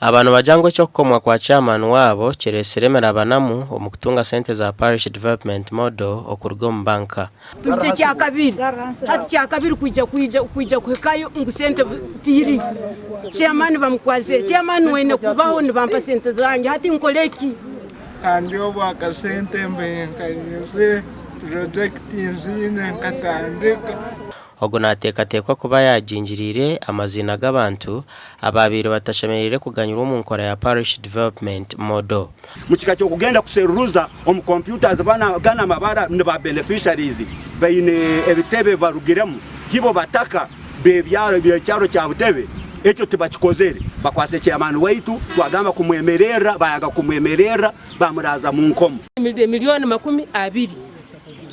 Aba nibagira ngu eky'okukomwa kwa chairman waabo kireetsire emirabanamu omu kutunga sente za Parish Development Model okuruga omu banka. Tuhikye kyakabiri hati kyakabiri kwija kwija kwija kuhikayo ngu sente tihiriyo chairman bamukwasire chairman waine kubaho nibampa sente zangye hati nkore ki? Kandi obu akasente mbaire nkarize purojekiti nziine nkatandika. Ogu naateekateekwa kuba yaagingiriire amaziina g'abantu abaabaire batashemereire kuganyirwa omu nkora ya Parish Development Model. Mukika ky'okugenda kuseruruza omu computers bana gana amabara ni ba beneficiaries baine ebitebe barugiremu hibo bataka bebyaro byekyaro kya Butebe ekyo tibakikozere bakwase chairman waitu twagamba kumwemererra bayanga kumwemererra bamuraza munkomo. Emiliyoni 20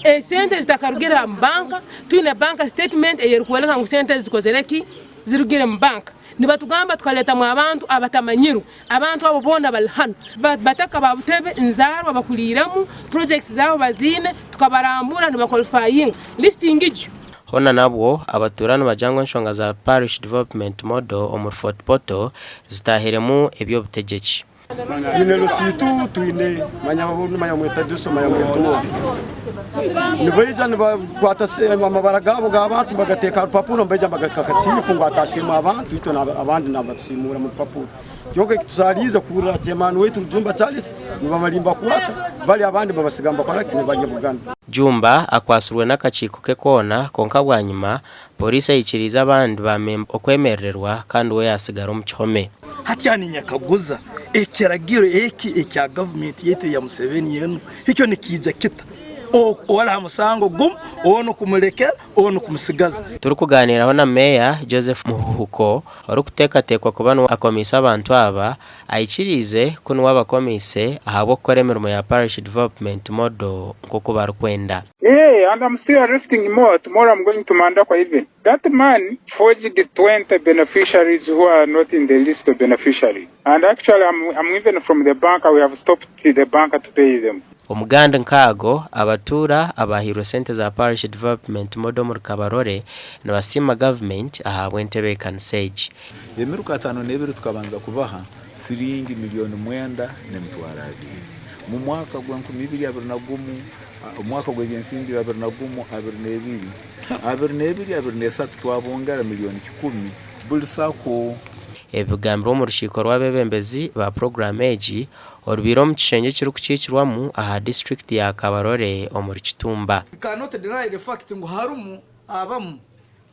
esente zitakarugire omu banka, twine bank statement eyerikworeka ngu sente ezi zikozire ki? Zirugire omu banka. Nibatugamba tukaletamu abantu abatamanyirwe, abantu abo boona bari hanu. Bataka ba Butebe nzaarwa bakuriiremu, projects zaabo baziine, tukabarambura nibakwalifayinga. List ngigyo. Hoona nabwo, abatuura nibagira ngu enshonga za Parish Development Model omuri Fort Portal zitaahiremu eby'obutegyeki. Twine Rusitu, twine manya manya mweta Diso manya mweta owa. Nibaija nibakwata amabara gaabo g'abantu nibagateeka aha rupapura nibaija nibagata chiifu ngu ataasheemu abantu itwe abandi nibatusiimuura mu rupapura. Kyonka ekitusaariize kuhurira chairman waitu Rujumba Charles nibamara nibakwata bari abandi nibabasiga nibakora ki nibarya buganda. Jumba akwatsirwe n'akakiiko ke koona kwonka bwanyima Pooriisi aikiriize abandi ba memba okwemerererwa kandi we yaasigara omu kihome. Hati ninyakaguza, ekiragiro eki ekya gavumenti yaitu eya Museveni enu, ikyo nikiija kita? Ori ha musango gumu, onu kumulekera, onu kumusigaza. Turikugaaniiraho na Meeya Joseph Muhuhuko orikuteekateekwa kuba niwe akomiise abantu aba, aikiriize ku niwe abakomiise ahabw'okukora emirimo ya Parish Development Model nk'oku barikwenda. Eeh and am still arresting more, tomorrow am going to Mandakwa even. That man forged 20 beneficiaries who are not in the list of beneficiaries and actually am am even from the bank we have stopped the bank to pay them. Omugandi nk'ago, abatuura abahairwe sente za Parish Development Model omuri Kabarole nibasiima gavumenti ahabw'entebeekanisa egi. Emiruka 52 tukabanza kubaha siringi 9,200,000. Mu mwaka gwa 2021, omwaka gw'ebyensimbi 21, 22, 22, 23 twabongera 100,000,000 buri sako. Ebi bigambirwe omu rukiiko rw'abeebembezi ba puroguraamu egi orubaire omu kishengye ekirikukiikirwamu aha disiturikiti ya Kabarole omuri Kitumba. We cannot deny the fact ngu harimu abamu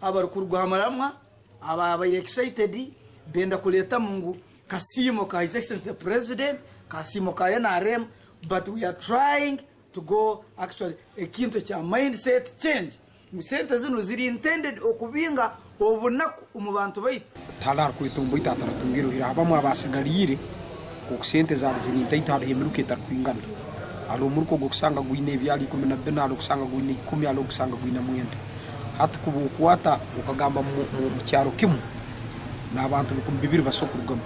abarikuruga aha muramwa ababaire excited benda kureetamu ngu kasiimo ka His Excellency the President, kasiimo ka nrm but we are trying to go actually ekintu ekya mindset change ngu sente zinu ziri intended okubinga obunaku omu bantu baitu. Tihariho arikwetomboita baitu ataratunga eruhire. Abamwe abaatsigariire nk'oku sente zaari ziri ntaito hariho emiruka etarikwingana. Hariho omuruka ogw'okushanga gwine ebyaro 14, hariho ogw'okushanga gwine ikumi, hariho ogw'okushanga gwine mwenda. Hati kuba okwata okagamba omu kyaro kimwe n'abantu 2000 baso kurugamu.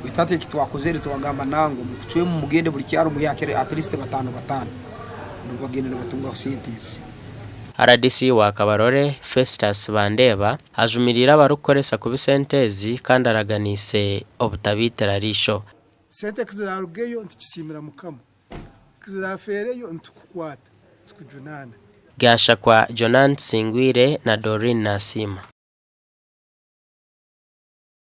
Baitu hati eki twakozere twagamba nangwa mukucwemu mugende buri kyaro muhe hakiri at least batano batano nibwo bagenda nibatungaho sente ezi. Rdc wa Kabarole, Festus Bandeeba ajumiriire abarikukoresa kubi sente ezi kandi araganiise obutabaitira riisho. Sente ku ziraarugeyo nitukisiimira Mukama, ku ziraafeereyo nitukukwata, nitukujunaana. Gashakwa Jonan Tusingwire na Doreen Nasiima.